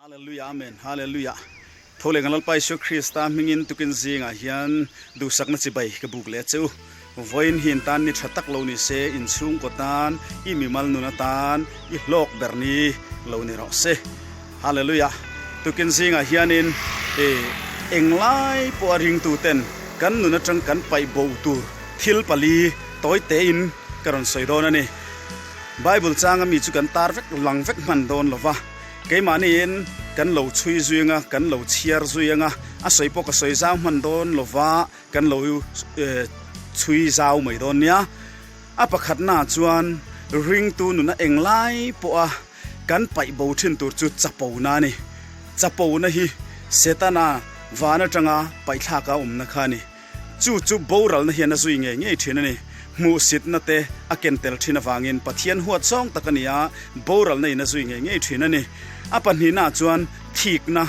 Hallelujah Amen Hallelujah Tho leh kan Lalpa Isua Krista hmingin tukin zingah hian duhsakna chibai ka buk leh che u. Vawiin hi in tan ni tha tak lo ni se, in chhungkaw tan, i mimal nun atan i hlawk ber ni lo ni rawh se. Hallelujah Tukin zingah hianin i englai pawh a ringtu ten kan nun atang kan paih bo tur thil pali tawi tein ka rawn sawi dawn a ni. Bible changa mi chu kan tar vek lang vek hman dawn lo va. Keimahniin kan lo chhui zui anga, kan lo chhiar zui anga, a sawi pawh ka sawi zau hman dawn lo va, kan lo chhui zau mai dawn nia. A pakhatnaah chuan ringtu nuna englai pawha kan paih bo thin tur chu chapona a ni. Chapona hi Setana van atanga paihthlaka awmna kha a ni. Chu chu boralna hian a zui ngei ngei thin a ni. Hmuhsitna te a ken tel thin avangin Pathian huat zawng tak a ni a, boralna in a zui ngei ngei thin a ni. A pahnihnaah chuan thikna,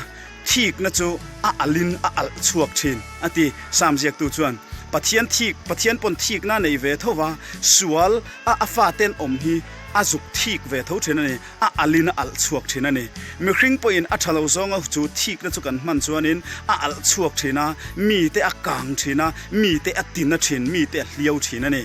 thikna chu a alhin a alh chhuak thin a ti. Sam ziaktu chuan Pathian thik, Pathian pawn thikna a nei ve tho va, sual a a faten awm hi a zuk thik ve tho thin a ni. A alin a alh chhuak thin a ni. Mihring pawhin a tha lo zawnga chu thikna chu kan hman chuanin a alh chhuak thin a, mite a kang thin a, mite a tina thin, mite a hliau thin a ni.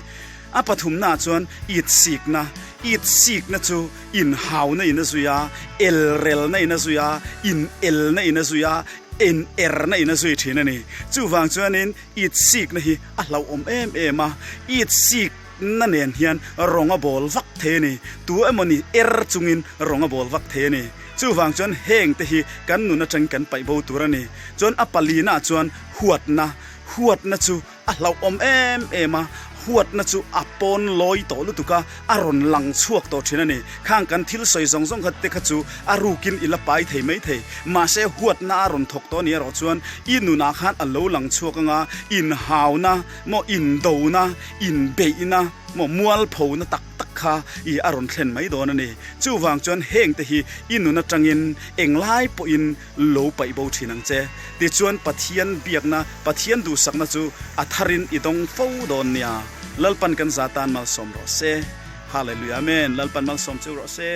A pathumnaah chuan itsikna, itsikna chu inhauna in a zui a, elrelna in a zui a, inelna in a zui a, inerna in a zui thin a ni. Chuvang chuanin itsikna hi a hlauhawm em em a, itsik. Na nen hian rawng a bawl vak thei a ni. Tu emaw ni er chungin rawng a bawl vak thei a ni. Chuvang chuan heng te hi kan nun atangin kan paih bo tur a ni. Chuan a palina chuan huatna, huatna chu a hlauhawm em em a, huatna chu a pawn lawi tawh lutuk a, a rawn lang chhuak tawh thin a ni. Khang kan thil sawi zawng zawng kha te kha chu a rukin i la pai thei mai thei. Mahse huatna a rawn thawk tawh a ni erawh chuan i nunah khan a lo lang chhuak anga inhauna, Maw indona, inbeihna, maw mualphona tak tak kha i a rawn thlen mai dawn a ni. Chuvang chuan hengte hi i nun atangin englai pawhin lo paih bo thin ang che. Tichuan Pathian biakna, Pathian duhsakna chu a tharin i dawng fo dawn nia. Lalpan kan za tan malsawm rawh se. Hallelujah Amen. Lalpan malsawm cheu rawh se.